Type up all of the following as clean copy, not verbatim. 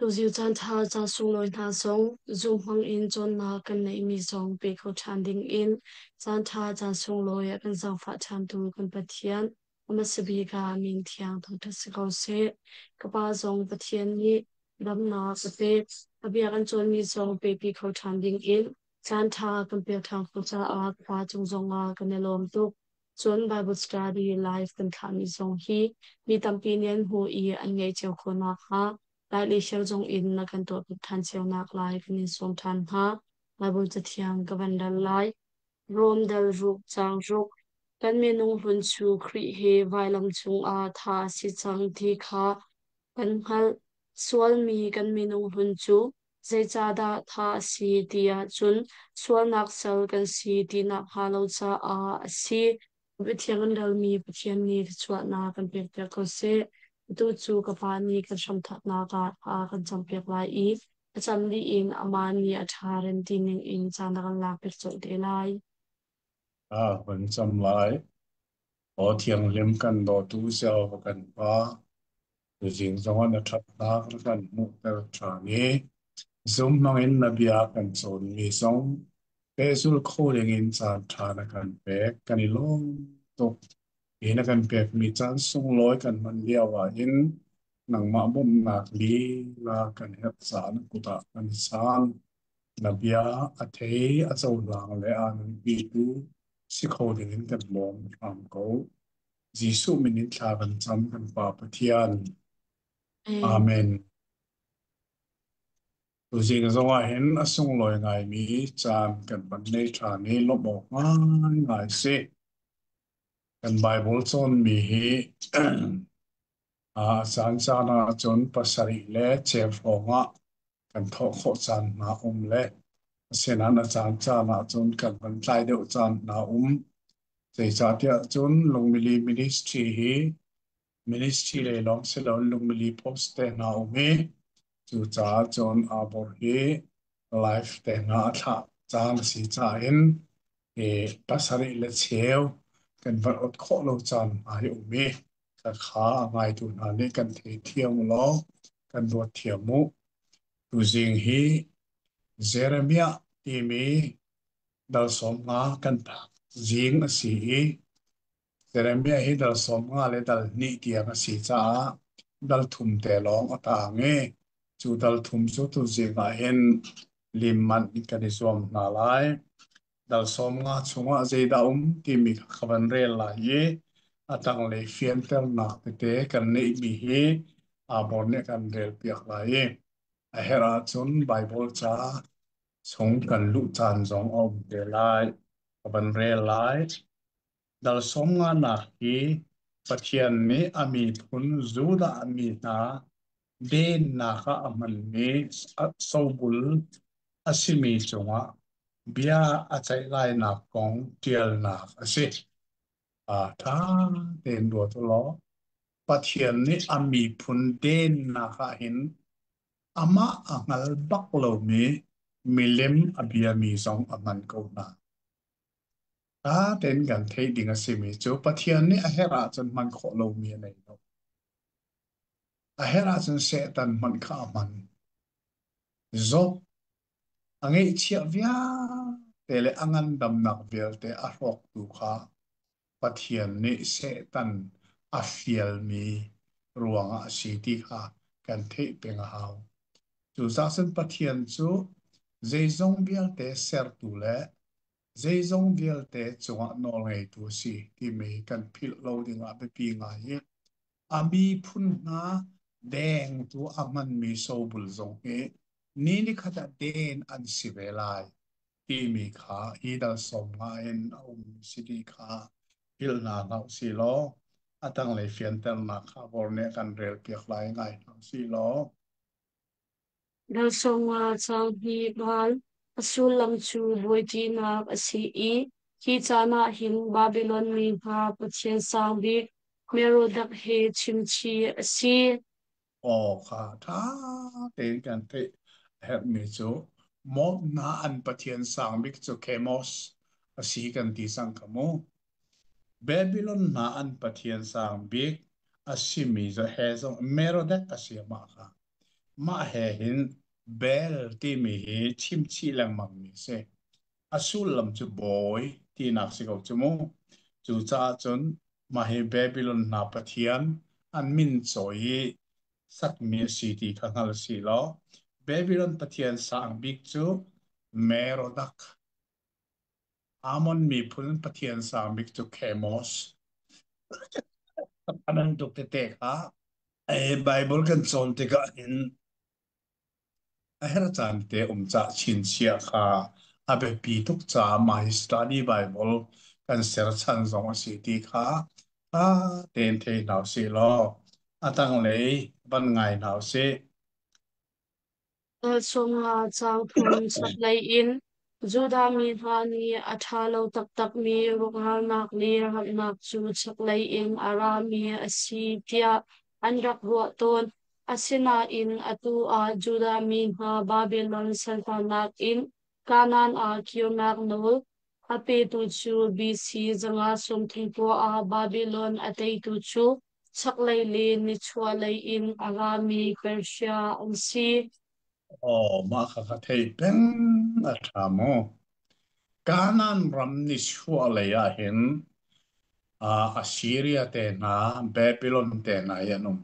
Tuzing caanṭha ca sunglawi hna zong Zoom hmangin cawnnak kan neihmi zong pe kho ṭhan dingin caanṭha caan sunglawi a kan zaangfah ṭhantu kan Pathian a hmasa bik ah min thiang thangṭhat si ko seh. Ka pa zong Pathian nih damnak a pek. A bia kan cawnmi zong pepi kho ṭhan dingin caanṭha kan pek ṭhan khawh caah ka pa cung zongah kan i lawm tuk. Cun Bible study live kan thlahmi zong hi mi tampi nih an hmuh i an ngaih cio khawh nakhnga lai le share zong in na kan tuahpiak ṭhan cio naklai kan in sawm ṭhan hna. Bible cathiang ka van rel lai. Rom dal ruk caang ruk. Kan minung hlun cu Khrih he vailam cungah tha a si cang ti kha kan hngalh. Sualmi kan minung hlun cu zeicahdah tha a si ti ahcun sualnak sal kan si ti nakhnga lo caah a si. Biathiang kan relmi Pathian nih thluachuahnak kan pekpiak ko seh. Atu cu ka Pa nih kan hramthawknak ah a kan campiak lai i a cam dih in amah nih a ṭha rem ti ning in caan a kan lakpiak colh te lai. A kan cam lai. Aw thianghlim kan dawtu Jehovah kan Pa, tuzing zongah na ṭhatnak na kan hmuhter ṭhan i zum hmangin na bia kan cawnmi zong pehzulh kho dingin caan ṭha na kan pek. Kan i lawm tuk. Hi na kan pekmi caan sunglawi kan hman lio ah hin nangmah bawmhnak lila kan herh caah na kut ah kan sang. Na bia a thei a cohlang le aa nunpitu si kho dingin kan bawm hram ko. Jesuh min in thla kan cam kan Pa Pathian. Amen. Amen. Tuzing zong ah hin a sunglawi ngaimi caan kan van nei ṭhan i lawmh awk ngaingai si. Kan Baibal cawnmi hi a caan caan ahcun pasarih le cheu hrawng ah kan thawh khawh caan hna um le asinain a caan caan ahcun kan van tlai deuh caan hna um. Zeicahtiah cun Lungmili Ministry hi ministry lei lawng si loin Lungmili post te hna um i cucaah cun Arbor hi live te hna a thlah caan a si caah hin i pasarih le cheu kan van ot khawh lo caan hna hi um i khakha a ngaitu hna nih kan thei thiam law kan ruat thiam mu. Tuzing hi Jeremiah timi dal 15 kan phak zing a si i Jeremiah hi dal 15 le dal hnih tiang a si caah dal thum te lawng a taang i cu dal thum cu tuzing ah hin lim manh kan i zuam hna lai. Dal 15 chungah zeidah um timi kha ka van rel lai i a tanglei fianternak tete kan neihmi hi Abor nih kan relpiak lai i a herh ahcun Baibal ca chung kan luh caan zong a um te lai. Ka van rel lai. Dal 50 nak hi Pathian nih a miphun Judah mi hna dennak ah a hmanmi sobul a simi cungah bia a ceih lainak kong ṭialnak a si. Ṭha tein ruat u law Pathian nih a miphun dennak ah hin amah a hngal bak lomi milem a biami zong a hman ko hna. Ṭha tein kan theih ding a simi cu Pathian nih a herh ahcun hman khawh lomi a nei lo. A herh ahcun Satan hmanh kha a hman. Job a ngeihchiah vialte le a ngandamnak vialte a hrawktu kha Pathian nih Satan a fialmi ruangah a si ti kha kan theih peng a hau. Cucaah cun Pathian cu zeizong vialte sertu le zeizong vialte cungah nawlngeitu a si timi kan philh lo dingah biapi ngai i a miphun hna dengtu a hmanmi sobul zong hi ni nikhat ah den an si ve lai timi kha hi dal 15 in a um si ti kha philh hna hlah usih law a tanglei fianternak kha bor nih a kan relpiak lai ngai hna usih law. Dal 50 caang hnih bal a sullam cu bawiṭinak a si i hi caan ah hin Babilon mi hna pathian sang bik Merodach he chimchih a si. Aw kha ṭha tein kan theih a herhmi cu Moab an pathian sang bik cu Khemos a si kan ti cang kha mu. Babylon hna an pathian sang bik a simi he zong Merodach a si amah kha. Mah he hin Bel timi hi chimchih lengmangmi a si. A sullam cu bawi tinak si ko cu mu. Cucaah cun mah hi Babylon hna pathian an min cawi i sakmi a si ti kha hngal si law Babylon pathian sang bik cu Merodach, Ammon miphun pathian sang bik cu Khemos. A bantuk tete kha Bible kan cawn tikah hin a herh caan te um cah chinchiah kha a biapi tuk caah mah hi study Bible kan ser chan zong a si ti kha ṭha tein thei hna usih law a tanglei van ngai hna usih. Chungah caangthum chaklei in Judah mi hna nih a ṭha lo taktakmi rawkralnak le ramhnak cu chaklei in a rami a si tiah an rak ruah tawn. Asinain atu ah Judah mi hna Babilon saltannak in Kanaan ah kirnak nawl a petu cu BC 530 ah Babilon a teitu cu chaklei le nichuahlei in a rami Persia an si. Aw, mah kha ka thei peng a ṭha mu. Kanaan ram nichuahlei ah hin Assyria te hna, Babylon te hna hi an um.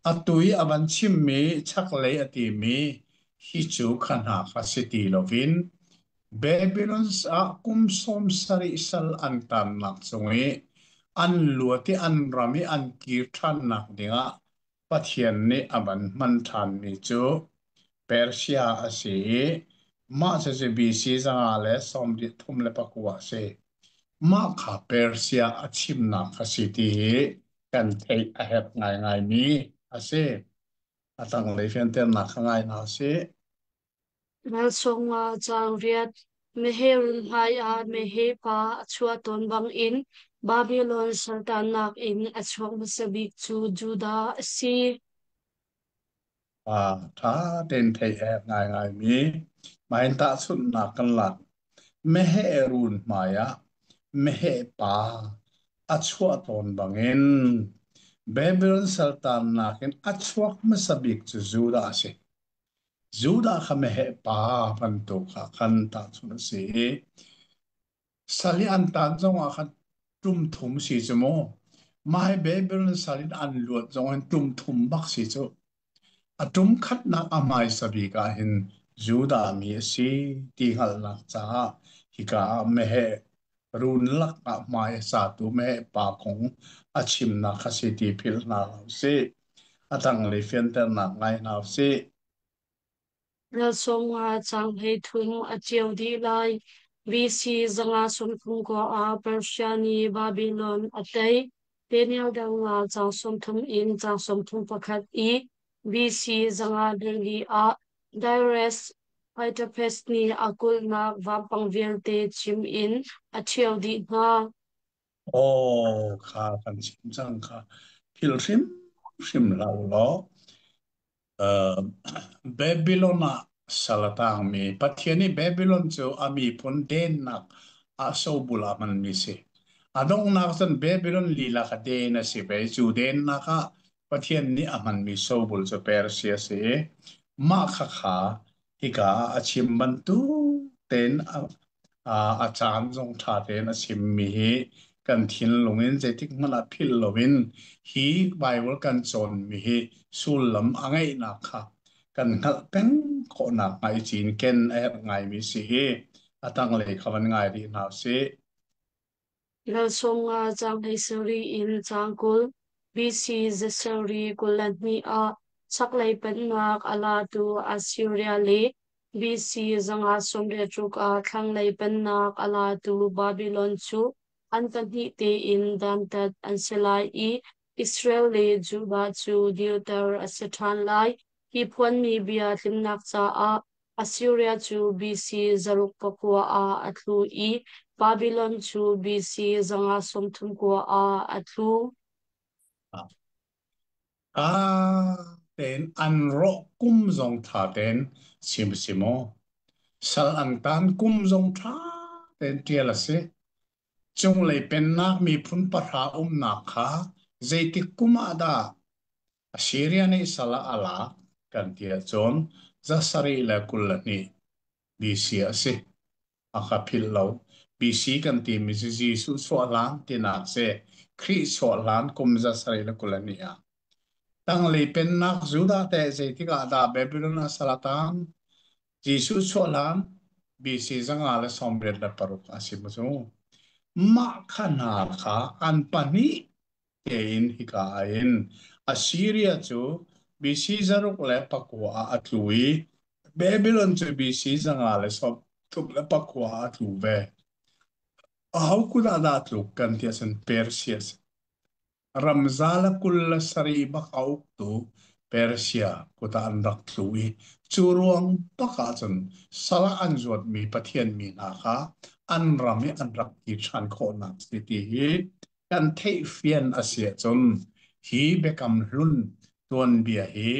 Atu i a van chimmi chaklei a timi hi cu kha hna kha si ti loin Babylon ah kum 70 sal an tannak cung i an luat i an ram i an kir ṭhannak dingah Pathian nih a van hman ṭhanmi cu Persia a si i mah cucu BC 539 a si. Mah kha Persia a chimnak kha si ti hi kan theih a herh ngaingaimi a si. A tanglei fianternak kha ngai hna sih. Ralsawng ah caang riat, meheh run hmaiah meheh pa a chuah tawn bangin Babilon saltannak in a chuak hmasa bik cu Judah a si. Ah, ṭha tein theih a herh ngaingaimi mah in tahchunhnak kan lak. Meheh run hmaiah meheh pa a chuah tawn bangin Babylon saltannak in a chuak hmasa bik cu Judah a si. Judah kha meheh pa bantuk ah khan tahchunh a si i sal i an tan zongah khan tum thum si cu mu. Mah hi Babylon sal in an luat zong in tum thum bak si cu. A tum khatnak a hmaisa bik ah hin Judah mi a si ti hngalhnak caah hika ah meheh run lakah hmai a satu meheh pa kong a chimnak kha si ti philh hna lo sih. A tanglei fianternak ngai hna usih. Ralsawng ah caang 33 a cio dih lai. BC 539 ah Persia nih Babylon a tei. Daniel dang ah caang 30 in caang 31 i BC 524 ah Darius Hystaspes nih a kulhnak vampang vialte chim in a ṭhio dih hna. Aw, kha kan chim cang kha. Philh hrimhrim hlah u law Babylon ah sal a tangmi Pathian nih Babylon cu a miphun dennak ah sobul ah hmanmi si. A donghnak cun Babylon lila kha den a si ve. Cu dennak ah Pathian nih a hmanmi sobul cu Persia a si i mah khakha hika ah a chim bantuk tein a caan zong ṭha tein a chimmi hi kan thinlung in zeitik hmanh ah philh loin hi Baibal kan cawnmi hi sullam a ngeihnak kha kan hngalh peng khawhnak hnga i cinken a herh ngaimi si hi a tanglei kha van ngai rih hna usih. Ralsawm nga caang 17 in caang 20, BC 722 ah chaklei pennak a latu Assyria le BC 586 ah thlanglei pennak a latu Babilon cu an pahnih tein dantat an si lai i Israel le Judah cu dirter a si ṭhan lai. Hi phuanmi bia tlinnak caah Assyria cu BC 609 ah a tlu i Babilon cu BC 539 ah a tlu. Ah, tein an rawh kum zong ṭha tein chim si maw? Sal an tan kum zong ṭha tein ṭial a si. Cunglei pennak miphun pahra umnak kha zeitik kum ah dah Assyria nih sal ah a lak? kan ti ahcun 722 BC a si. A ka philh lo. BC kan timi cu Jesuh chuah hlan tinak si. Khrih chuah hlan kum 722 ah. Tanglei pennak Judah teh zeitik ah dah Babylon a sal a tang? Jesuh chuah hlan BC 586 a si mu cu. Mah kha hna kha an pahnih tein hika ah hin Assyria cu BC 609 ah a tlu i Babylon cu BC 539 ah a tlu ve. Aho kut ah dah tluk kan ti ahcun Persia a si. Ramza le 27 bak a uktu Persia kut ah an rak tlu i cu ruang bak ahcun sal ah an zuatmi Pathian mi hna kha an ram i an rak ti ṭhan khawhnak si ti hi kan theihfian a si ahcun hi biakam hlun tuanbia hi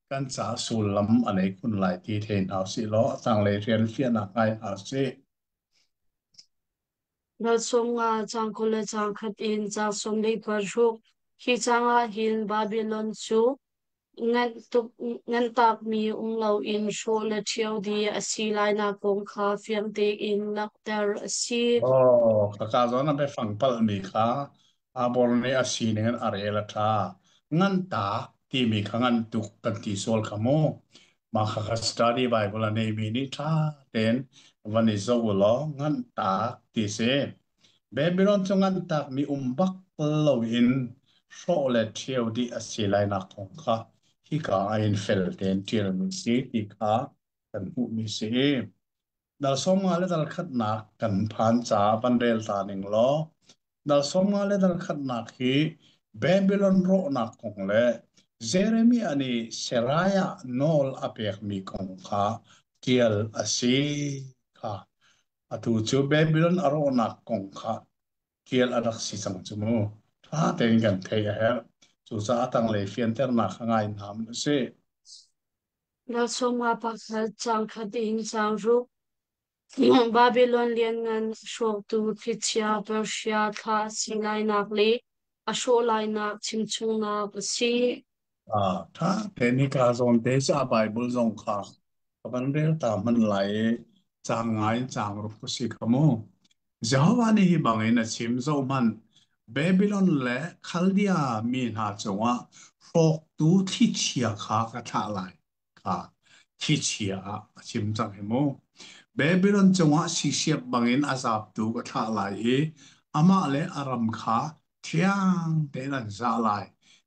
kan ca sullam a nei khun lai ti thei hna usih law a tanglei rian fiahnak ngai hna usih. Dal 50 caang 20 le caang khat in caang 46. Hi caang ah hin Babilon cu nganhtakmi um loin hrawh le ṭhio dih a si lainak kong kha fiang tein langhter a si. Oh, khaka zawn a biafang palhmi kha Abor nih a sining in a rel a ṭha. Ngan ta timi kha ngan tuk kan ti sual kha mu. Mah kha kha study Bible a neimi nih ṭha tein van i zoh u law ngan tak ti si. Babylon cu ngan takmi um bak loin hrawh le ṭhio dih a si lainak kong kha hika ah in fel tein ṭialmi si ti kha kan hmuhmi si. Dal 51 kan phan caah van rel ta ning law dal 51 hi Babylon rawhnak kong le Jeremiah nih Seraiah nawl a pekmi kong kha ṭial a si kha. Atu cu Babylon a rawhnak kong kha ṭial a rak si cang cu mu. Ṭha tein kan theih a herh. Cucaah tanglei fianternak kha ngai hna u sih. Dal 51 caang khat in caang ruk. Babilon lianngan a hrawktu thlichia Persia thlah a si lainak le a hrawh lainak chimchungnak a si. Ah, ṭha tein hika zawn te ca Bible zong kha ka van rel ta hman lai i caang ngai in caang ruk ka si kha mu. Jehovah nih hi bangin a chim, zohhmanh, Babylon le Khaldia mi hna cungah hrawktu thlichia kha ka thlah lai kha thlichia ah a chim cang hi mu. Babylon cungah sisiap bangin a zaptu ka thlah lai i amah le a ram kha thiang tein an zah lai.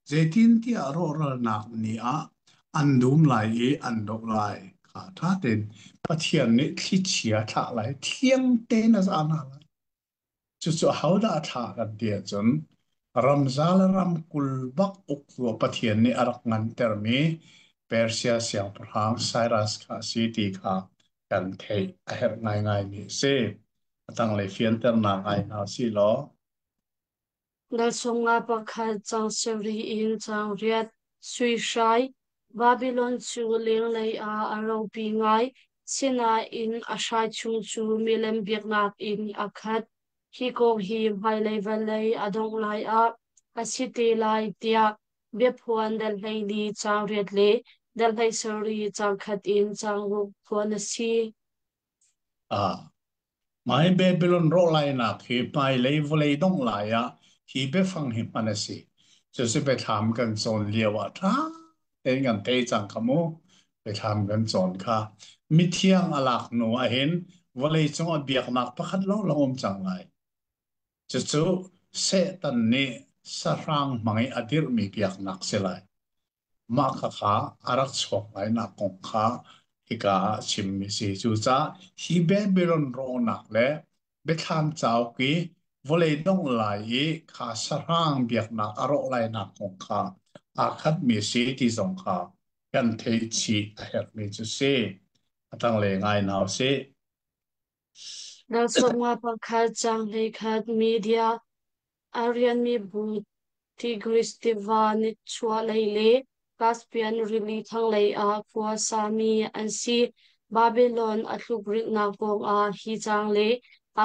Zeitintiah rawhralnak ni ah an dum lai i an doh lai. Kha ṭha tein Pathian nih thlichia thlah lai, thiang tein a zah hna lai. Cucu ahodah a thlah kan ti ahcun ramza le ramkul bak uktu ah Pathian nih a rak ngantermi Persia siangpahrang Cyrus kha a si ti kha kan theih a herh ngaingaimi a si. A tanglei fianternak ngai hna sih law. Dal 51 caang sarih in caang riat. Sui hrai. Babilon cu lenglei ah a ropi ngai, sinain a hrai chung cu milem biaknak in a khat. Hi kong hi hmailei vawlei a dongh lai ah a si te lai tiah biaphuan dal 14 caang riat le dal 17 caang khat in caang ruk phuan a si. Ah, Mai Babylon rawh lainak hi hmailei vawlei dongh lai ah hi biafang hi hman a si. Cucu biathlam kan cawn lio ah ṭha tein kan thei cang kha mu. Biathlam kan cawn kha. Mithiang a lak hnu ahhin vawlei cungah biaknak pakhat lawnglawng um cang lai. Cucu Satan nih sahrang hmang i a dirhmi biaknak si lai. Mah khakha a rak chuak lainak kong kha hika ah a chimmi a si. Cucaah hi Babylon rawhnak le Biathlam cauk i vawlei dongh lai i kha sahrang biaknak a rawh lainak kong kha aa khatmi a si ti zong kha kan theih chih a herhmi cu si. A tanglei ngai hna u sih. Dal 51 caang 11 Media A rianmi bu Tigris tiva nichuahlei le Caspian Rili thlanglei ah khua sami an si. Babylon a tlukrilhnak pawngah hi caang le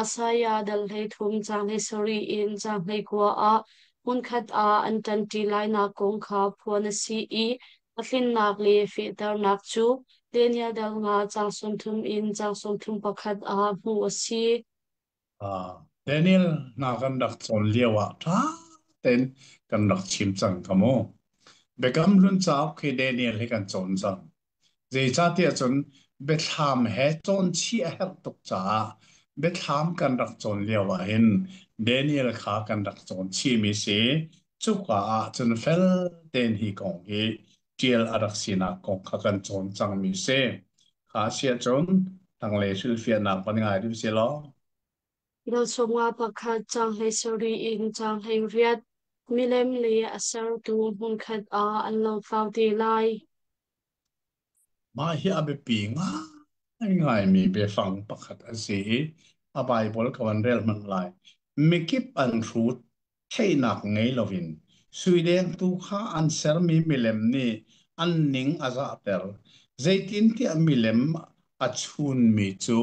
Isaiah dal 33 caang 17 in caang 19 ah hmunkhat ah an ṭanṭi lainak kong kha phuan a si i. A tlinnak le fehternak cu Daniel dal nga caang 30 in caang 31 ah hmuh a si. Daniel hna kan rak cawn lio ah ṭha tein kan rak chim cang ka mu. Biakam Hlun cauk khi Daniel hi kan cawn cang. Zeicahtiah cun biathlam he cawn chih a herh tuk caah biathlam kan rak cawn lio ah hin Daniel kha kan rak cawn chihmi si. Cuka ah cun fel tein hi kong hi ṭial a rak sinak kong kha kan cawn cangmi si. Kha siah cun tanglei hrilhfiahnak van ngai duh si law. Dal 51 caang 17 in caang 18. Milem le a sertu hmunkhat ah an lotlau te lai. Mah hi a biapi ngaingaimi biafang pakhat a si i a Baibal ka van rel hmanh lai. Mikip an hrut, theihnak ngei loin suideng tu kha an sermi milem nih an ning a zahter. Zeitintiah milem a chunmi cu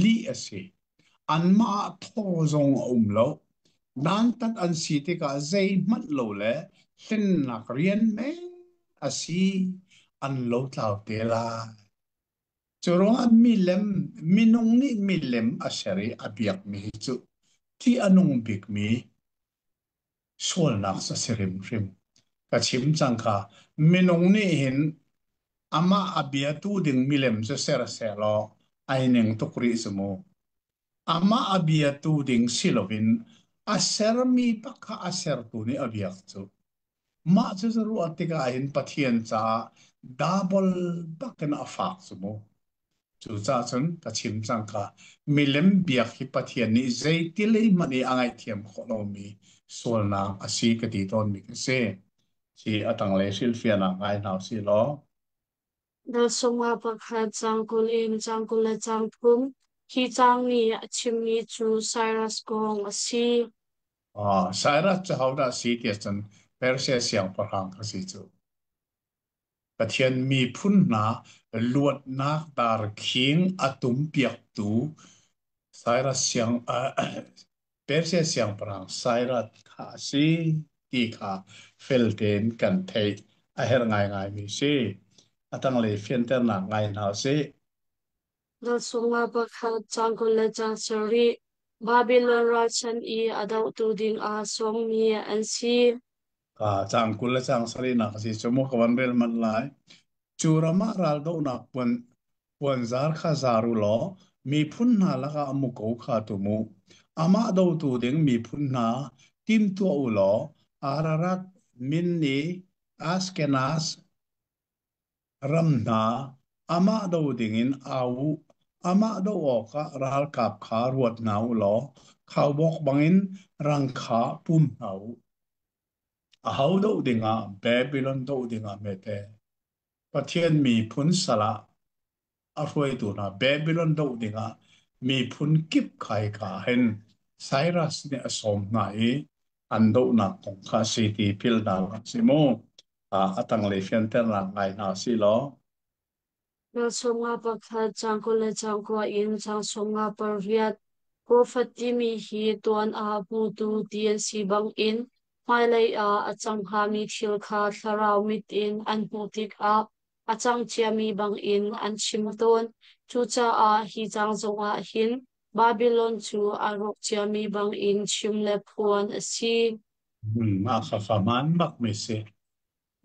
lih a si. Anmah ah thaw zong a um lo. Dantat an si tikah zeihmanh lo le hlennak rian men a si, an lotlau te lai. Cu ruangah milem, minung nih milem a ser i a biakmi hi cu ṭih a nung bikmi sualnak a si hrimhrim. Ka chim cang kha, minung nih hin amah a biatu ding milem cu ser sehlaw ai ning tuk rih cu mu. Amah a biatu ding si loin a sermi bak kha a sertu nih a biak cu. Mah cu ruah tikah hin Pathian caah double bakin a fak cu mu. Cucaah cun ka chim cang kha milem biak hi Pathian nih zeitilei hmanh i a ngaihthiam khawh lomi sualnak a si ka ti tawnmi ka si. Hi a tanglei hrilhfiahnak ngai hna usih law. Dal 51 caang 20 in caang 23. Hi caang nih a chimmi cu Cyrus kong a si. Cyrus cu hodah si tiah cun Persia siangpahrang ka si cu. Pathian miphun hna luatnak darkhing a tumpiaktu Cyrus siang Persia siangpahrang Cyrus kha a si ti kha fel tein kan theih a herh ngaingaimi si. A tanglei fianternak ngai hna usih. Dal 51 caang 20 le caang 7. Babilon ralchan i a dohtu dingah sawmmi an si. Caang 20 le caang sarihnak a si cu mu ka van rel manh lai. Cu ram ah raldohnak puanzar kha zar u law miphun hna lakah muko kha tum u. Amah dotu ding miphun hna timtuah u law Ararat, Minni, Ashkenaz ram hna amah do dingin au u. Amah do awkah ralkap kha ruat hna u law khaubawk bangin rang kha pum hna u. Aho doh dingah Babylon doh dingah hmete Pathian miphun sal ah a hruaitu hna Babylon doh dingah miphun kip kha hika hin Cyrus nih a sawm hna i an dohnak kong kha a si ti philh hna hlah si mu. A tanglei fianternak ngai hna si law. Dal 51 caang 20 le caang 9 in caang 58. Profet timi hi tuan ah hmutu ti an si bangin hmailei ah a cang hngami thil kha thlarau mit in an hmuh tikah a cang ciami bangin an chim tawn. Cucaah hi caang zongah hin Babilon cu a rawk ciami bangin chim le phuan a si. Mah kha hmaan bakmi si.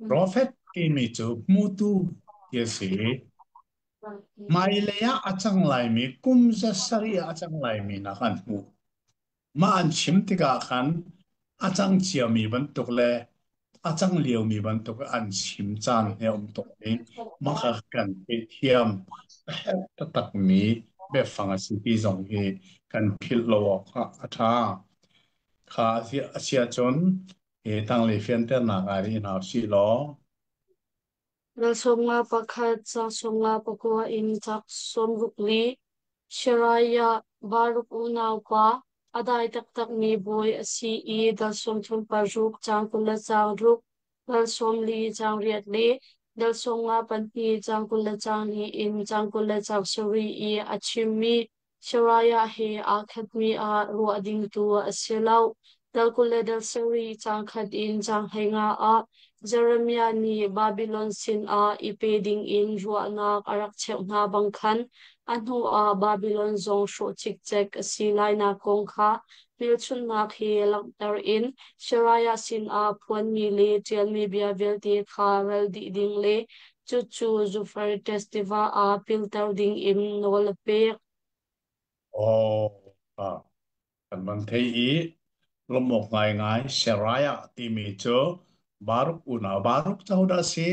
Profet timi cu hmutu ti a si. Hmailei ah a cang laimi kum 700 ah a cang laimi nak an hmuh. Mah an chim tikah khan a cang ciami bantuk le a cang liomi bantuk an chim caan he um tuk i mah kha kan theihthiam a herh taktakmi biafang a si ti zong hi kan philh lo awk ah a ṭha. Kha a si ahcun hi tanglei fianternak ah rih hna usih law. Dal 51 caang 59 in caang 64. Shariah, Baruk unaupa, a dai taktakmi bawi a si i dal 36 caang 20 le caang 6, dal 40 caang 8 le dal 52 caang 20 le caang 4 in caang 20 le caang 7 i a chimmi Shariah he aa khatmi ah ruah ding tu a si lo. Dal 20 le dal 7 caang khat in caang 15 ah Jeremiah nih Babilon sinah i pe dingin ruahnak a rak cheuh hna bang khan a hnuah Babilon zong hrawh cikcek a si lainak kong kha hmelchunhnak he langhter in Seraiah sinah phuanmi le ṭialmi bia vialte kha ral dih ding le cucu Zufrates tiva ah pilter dingin nawl a pek. Oh, ah, kan van thei i lawmh ngaingai Seraiah timi cu Baruk unau Baruk cu hodah a si?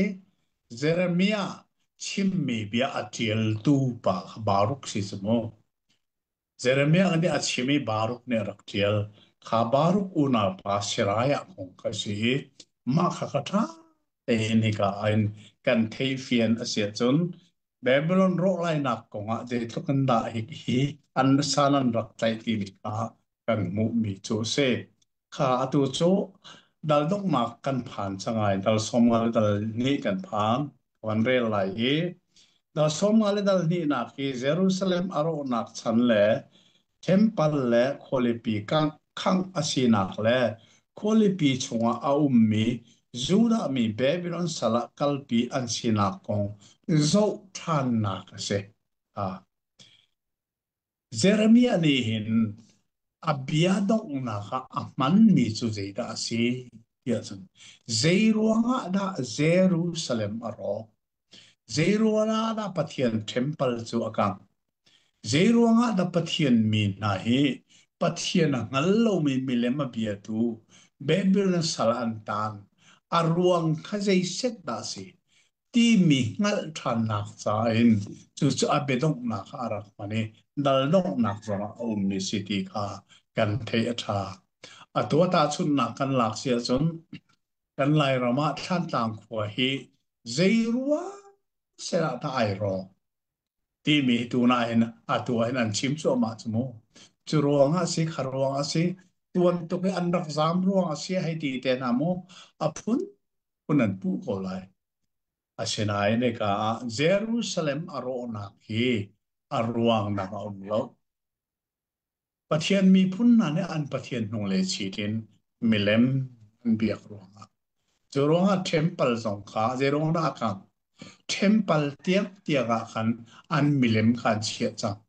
Jeremiah chimmi bia a ṭialtu pa kha Baruk si cu mu. Jeremiah nih a chim i Baruk nih a rak ṭial. Kha Baruk unaupa Seraiah kong kha a si i mah kha ka ṭha tein hika in kan theihfian a si ahcun Babylon rawh lainak kongah zeitluk in dah hi an san an rak tlaih timi kha kan hmuhmi cu a si. Kha atu cu dal donghnak kan phan cangai dal 50 le dal hnih kan phan kan rel lai i dal 50 le dal hnihnak hi Jerusalem a rawhnak chan le Temple le khualipi khangh a sinak le khualipi chungah a ummi Judah mi Babylon sal ah kalpi an sinak kong zoh ṭhannak a si. Ah. Jeremiah nih hin a bia donghnak ah a hmanmi cu zeidah a si tiah cun zeiruangah dah Jerusalem a rawk? Zeiruangah dah Pathian temple cu a kangh? Zeiruangah dah Pathian mi hna hi Pathian a hngal lomi milem a biatu Babylon sal an taan? A ruang kha zeiset dah a si? Timi hngalh ṭhannak ca in cucu a biadonghnak ah a rak hman i dal donghnak zongah a ummi si ti kha kan theih a ṭha. Atu ah tahchunhnak kan lak si ahcun kan Lairam ah Thlantlang khua hi zeiruang seh ah dah ai rawk timi hi tun ah hin atu ah hin an chim cuahmah cu mu. Cu ruang ah si, kha ruang ah si, tuan tuk i an rak zaam ruang ah si hei ti te hna mu, a phun phun an puh ko lai. Asinain hika ah Jerusalem a rawhnak hi a ruang dang a um lo. Pathian miphun hna nih an Pathian hnunglei chit in milem an biak ruangah cu ruangah temple zong kha zeiruang dah a kangh? Temple tiangtiang ah khan an milem kha an chiah cang.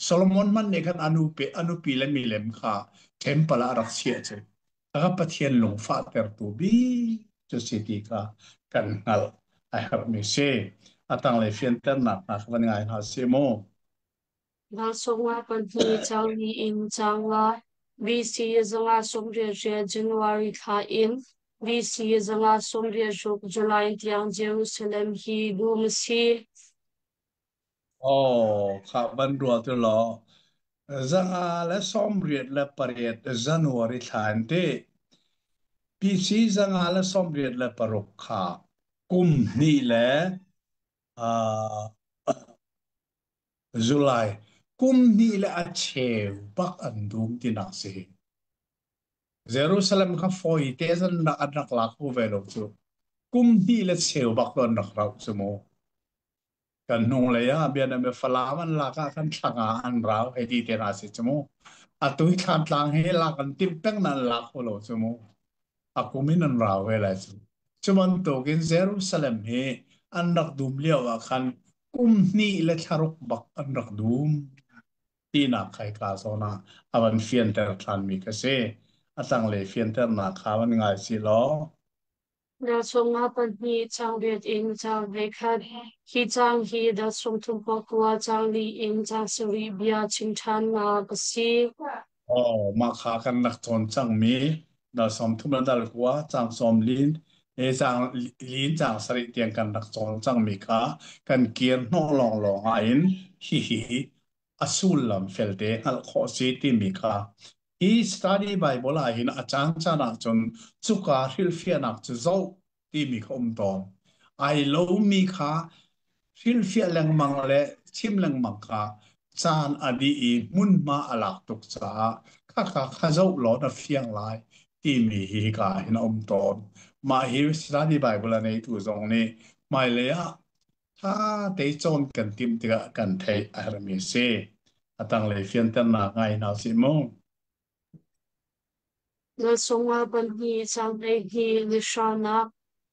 Solomon hmanh nih khan a nupi le milem kha temple ah a rak chiah cu. Kha Pathian lungfahtertu bik cu si ti kha kan hngalh a herhmi si. A tanglei fianternak hna kha van ngai hna sih mu. Dal 52 caang li in caang nga BC 1988 January thla in BC 1986 July tiang Jerusalem hi dum a si. Oh, kha van rual tu law 198 January thla in ti PC 196 kha kum hnih le July kum hnih le a cheu bak an dum tinak si. Jerusalem kha fawi te zan an rak lak hu ve lo cu. Kum hnih le cheu bak an rak rauh cu mu. Kan hnung lei ah bianam Falam an lak ah khan thlanga an rau hei ti te na si cu mu. Atu hi Thlantlang he lak an timh peng nan lak hu lo cu mu. A kum in an rau ve lai cu. Cu bantukin Jerusalem hi an rak dum lio ah khan kum hnih le thlaruk bak an rak dum tinak kha hika zawn ah a van fianter ṭhanmi ka si. A tanglei fianternak kha van ngai si law. Dal 52 caang riat in caang 11. Hi caang hi dal 39 caang li in caang 7 bia chim ṭhannak a si. Aw, mah kha kan rak cawn cangmi dal 30 le dal 9 caang sawm lin he caang lin caang 7 tiang kan rak cawn cangmi kha kan kir hnawh lawnglawng ah in hihi a sullam felte hngalh khawh si timi kha hi study Bible ah hin a caan caan ahcun cuka hrilhfiahnak cu zoh timi kha um tawn. Ai lomi kha hrilhfiah lengmang le chim lengmang kha caan a dih i hmunhma a lak tuk caah khakha kha zoh law na fiang lai timi hi hika ah hin a um tawn. Mah hi Study Bible a neitu zong nih hmailei ah ṭha te cawn kan timh tikah kan theih a herhmi a si. A tanglei fianternak ngai hna usih mu. Dal pahnih caang 12 ni hranak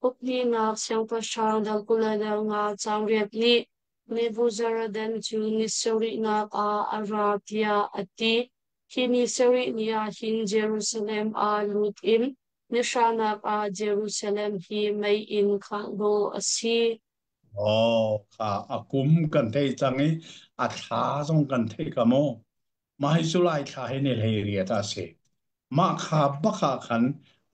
uknak siangpahrang dal 25 caang riat nih Nebuzaradan cu ni sarihnak ah a ra tiah a ti. Hi ni sarih ni ah hin Jerusalem ah lut in ni hranak ah Jerusalem hi mei in khangh dawh a si. Oh, kha a kum kan thei cang i a thla zong kan thei ka mu. Mah hi July thla hi ni 18 a si. Mah kha bak ah khan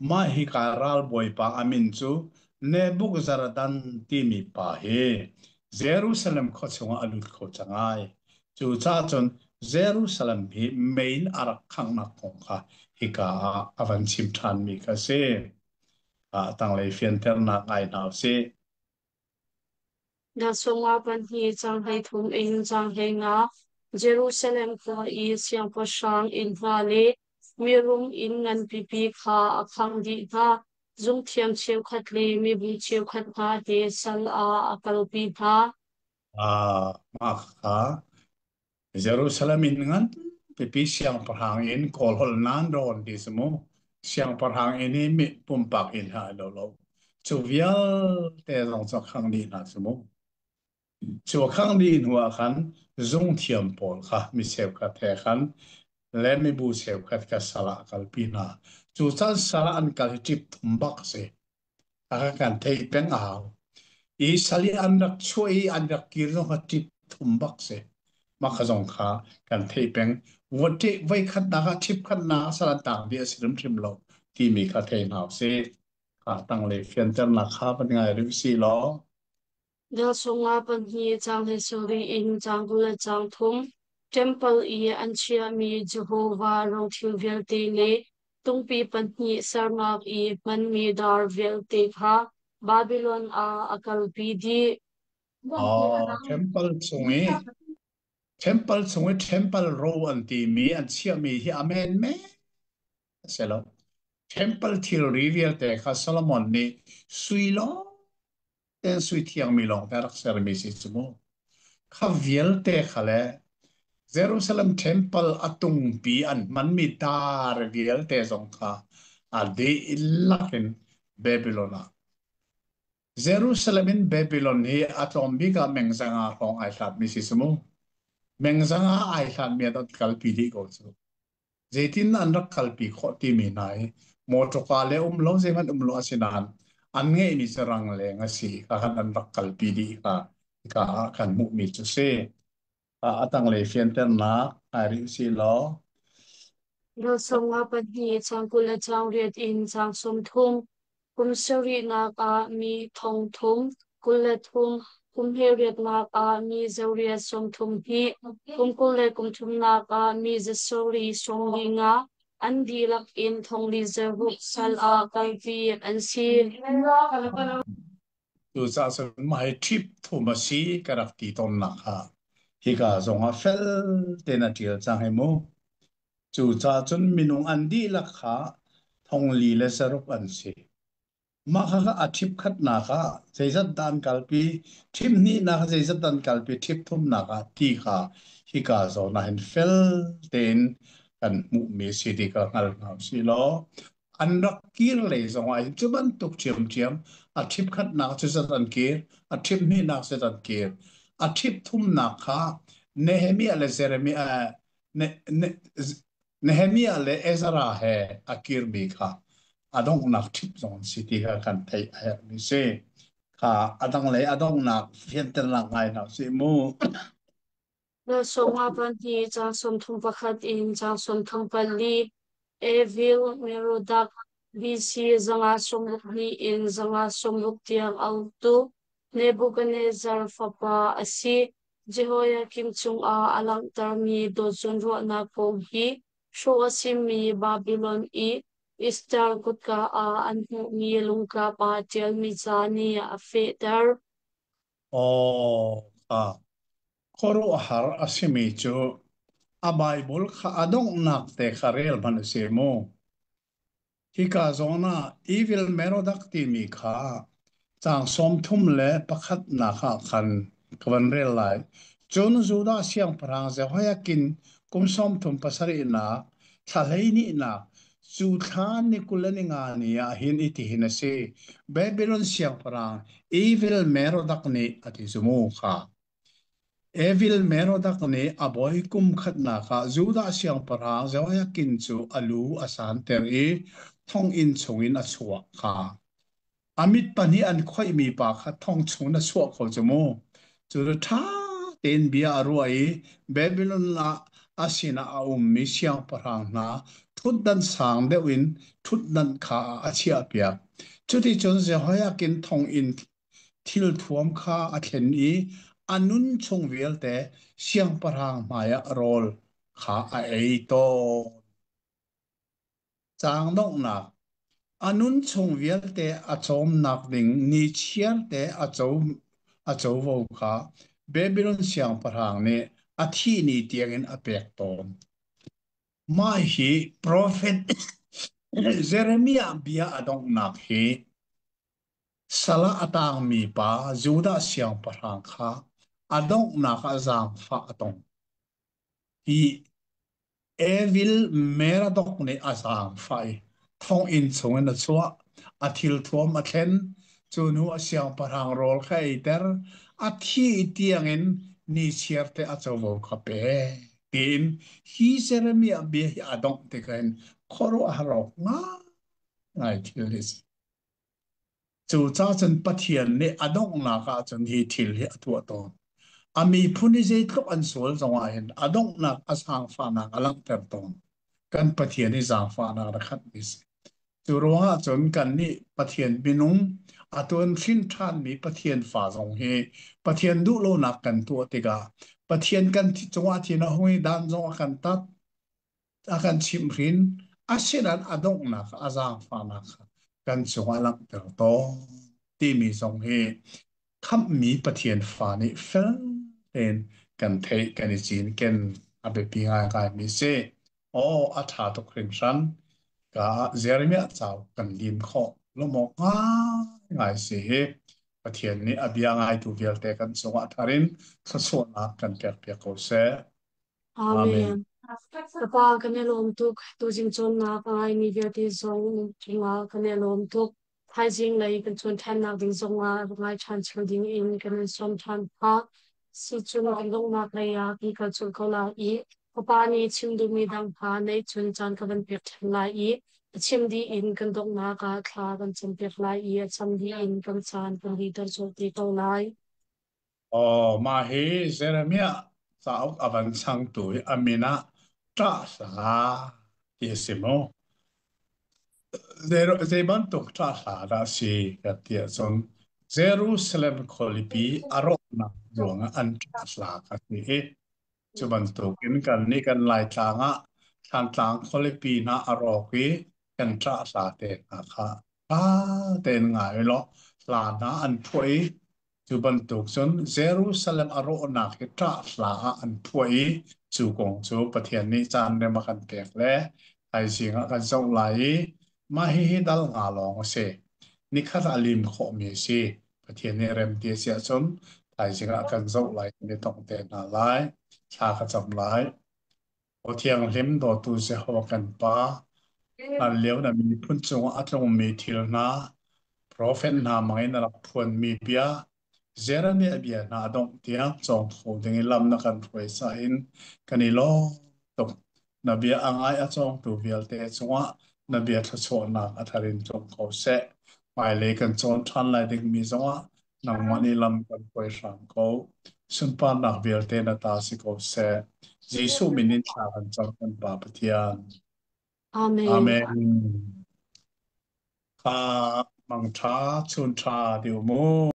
mah hika ralbawipa a min cu Nebuchadrezzar timi pa hi Jerusalem khua chungah a lut kho cang ai. Cucaah cun Jerusalem hi mei in a rak khanghnak kong kha hika ah a van chim ṭhanmi kha a si. A tanglei fianternak ngai hna u sih. Na sungah pahnih caang 13 in caang 15, Jerusalem khua i siangpahrang inn hna le mirum inn nganpipi kha a khangh dih hna. Zungthiam cheukhat le mibu cheukhat hna he sal ah a kalpi hna. Ah, mah kha Jerusalem in ngan pipi siangpahrang in kawlhawl nan rawn ti si mu. Siangpahrang inn i mi pumpak inn ha lo lo. Cu vialte zong cu khang dih hna si mu. Cu khang dih hnu ah khan zungthiam pawl kha mi cheukhat he khan le mibu cheukhat kha sal ah kalpi hna. Cu caan sal ah an kal hi ṭip thum bak a si. A kan theih peng a hau. I sal i an rak chuah i an rak kir zong kha ṭip thum bak si. Mah kha zong kha kan theih peng. Voi khatnak ah ṭhip khatnak ah sal an taang dih a si hrimhrim lo timi kha thei hna usih. Kha tanglei fianternak kha van ngai rih usih law. Dal sungah pahnih caang 17 in caang 20 le caang thum, ṭempal i an chiahmi Jehovah rothil vialte le tungpi pahnih sernak i hmanmi dar vialte kha Babilon ah a kalpi dih. Temple chung i temple chung i temple ro an timi an chiahmi hi a men men a si lo. Temple thilri vialte kha Solomon nih sui lawng tein sui thiangmi lawng te a rak sermi si cu mu. Kha vialte kha le Jerusalem temple a tungpi an hmanmi dar vialte zong kha a dihlak in Babylon ah Jerusalem in Babylon hi a tlawm bik ah meng zanga hrawng ai hlatmi si cu mu. Meng zanga ai hlatmi an kalpi dih ko cu. Zeitin an rak kalpi khawh timi hna hi mawṭawka le um lo zeihmanh um lo asinain an ngeihmi cu rangleng a si kha khan an rak kalpi dih kha hika ah kan hmuhmi cu si. A tanglei fianternak ngai rih usih law. Dal sawmnga pahnih caang 20 le caang riat in caang 30, kum sarihnak ah mi thong thum 23, kum hleiriatnak ah mi zariat 32, kum 20 le kum thumnak ah mi zasarih 45, an dihlak in thong li zaruk sal ah kalpi an si. Cucaah cun mah hi ṭhip thum a si ka rak ti tawnnak kha hika zongah fel tein a ṭial cang hi mu. Cucaah cun minung an dihlak kha thong li le zaruk an si. Mah khakha a ṭhip khatnak ah zeizat dah an kalpi, ṭhip hnihnak ah zeizat dah an kalpi, ṭhip thumnak ah ti kha hika zawn ah hin fel tein kan hmuhmi si ti kha hngal hna usih law an rak kir lei zong ah hin cu bantuk ṭhiamṭhiam a ṭhip khatnak cu zat an kir, a ṭhip hnihnak zat an kir, a ṭhip thumnak kha Nehemiah le Jeremiah Ne, ne, Nehemiah le Ezra he a kirmi kha a donghnak ṭhip zong an si ti kha kan theih a herhmi si. Kha a dang lei a donghnak fianternak ngai hna usih mu. Dal sawmnga pahnih caang 31 in caang 34, Evil Merodach BC 562 in 560 tiang a uktu Nebuchadnezzar fapa a si. Jehoiakim cungah a langhtermi dawt-zawnruahnak kong hi hrawh a simi Babilon i Ishtar kutka ah an hmuhmi lungtlap ah ṭialmi ca nih a fehter. Aw, kha khuaruahhar a simi cu a Baibal kha a donghnak te kha rel hmanh a si mu. Hika zawn ah Evil Merodach timi kha caang 31 ah khan ka van rel lai. Cun Judah siangpahrang Jehoiakin kum 37 nak, thla 12 nak, Cu thla ni 20 le ni nga ni ah hin itihin a si. Babylon siangpahrang Evil Merodak nih a ti cu mu kha. Evil Merodak nih a bawi kum khatnak ah Judah siangpahrang Jehoiakin cu a lu a santer i thonginn chungin a chuah kha. A mit pahnih an khoihmi pa kha thong chung na chuah ko cu mu. Cu ṭha tein bia a ruah i Babylon ah a sinah a ummi siangpahrang hna ṭhutdan sang deuh in ṭhutdan kha a chiahpiak. Cuticun Jehoiakin thonginn thilthuam kha a thlen i a nun chung vialte siangpahrang hmaiah rawl kha a ei tawn. Caang donghnak. A nun chung vialte a cawmnak ding nichiarte a covo kha Babylon siangpahrang nih a thih ni tiangin a pek tawn. Mah hi profet Jeremiah bia a donghnak hi sal ah a tangmi pa Judah siangpahrang kha a donghnak ah zaangfah a tong. Hi Evil Merodach nih a zaangfah i thonginn chungin a chuah, a thilthuam a thlen, cu hnu a siangpahrang rawl kha a eiter, a thih tiangin nichiarte a covo kha pe tiin hi Jeremiah bia hi a dongh tikah hin khuaruahhar awk ngaingai thil hi a si. Cucaah cun Pathian nih a donghnak ah cun hi thil hi a tuah tawn. A miphun hi zeitluk an sual zongah hin a donghnak a zaangfahnak a langhter tawn. Kan Pathian hi zaangfahnak a khatmi si. Cu ruangah cun kannih Pathian minung a tuan hrin ṭhanmi Pathian fa zong hi Pathian duhlonak kan tuah tikah Pathian kan cungah thin a hung i dan zong a kan tat. A kan chimhhrin, asinain a donghnak a zaangfahnak kha kan cungah langhter tawn timi zong hi khamhmi Pathian fa nih fel tein kan theih kan i cinken a biapi ngaingaimi si. Aw, a ṭha tuk hringhran. Ka Jeremiah cauk kan lim khawh lawmawk ngaingai si hi. Pathian nih a bia ngaitu vialte kan cungah thar in thluachuahnak kan pekpiak ko seh. Amen. Amen. Ka pa kan i lawm tuk. Tuzing cawnnak a ngaimi vialte zong cungah kan i lawm tuk. Thaizing lei kan cawn ṭhannak ding zongah rak ngai ṭhan cio ding in kan in sawm ṭhan hna. Sicun kan donghnak lei ah kan kal colh ko lai i ka pa nih chim duhmi dang hna neih cun caan ka van pek ṭhan lai i a chim dih in kan donghnak ah thla kan campiak lai i a cam dih in kan caan kan dihter colh te ko lai. Aw, mah hi Jeremiah cauk a van changtu hi a min ah ṭah hla ti a si mu. Zei bantuk ṭah hla dah a si kan ti ahcun Jerusalem khualipi a rawhnak ruangah an ṭah hla kha si i cu bantukin kannih kan Laitlang ah Thlantlang khualipi hna a rawk i kan ṭah hla te hna kha ṭha tein ngai law hla hna an phuah i cu bantuk cun Jerusalem a rawhnak hi ṭah hla ah an phuah i cu kong cu Pathian nih caan rem a kan pek le thaizing ah kan zoh lai i mah hihi dal nga lawng a si. Nikhat ah lim khawhmi a si. Pathian nih rem ti a si ahcun thaizing ah kan zoh lai kan i tong te hna lai. Thla ka cam lai. Aw Thianghlim dawtu Jehovah kan Pa, hlanlio na miphun cungah a tlungmi thil hna, profet hna hmangin na rak phuanmi bia, Jeremiah bia hna a dongh tiang cawng kho ding i lam na kan hruai cahin kan i lawm tuk. Na bia a ngai a cawngtu vialte cungah na bia thluachuahnak a thar in tlung ko seh. Hmailei kan cawn ṭhan lai dingmi zongah nangmah nih lam kan hruai hram ko. Sunparnak vialte na ta si ko seh. Jesuh min in thla kan cam kan Pa Pathian. Amen. Amen. Kha mangṭha chun ṭha ti u mu.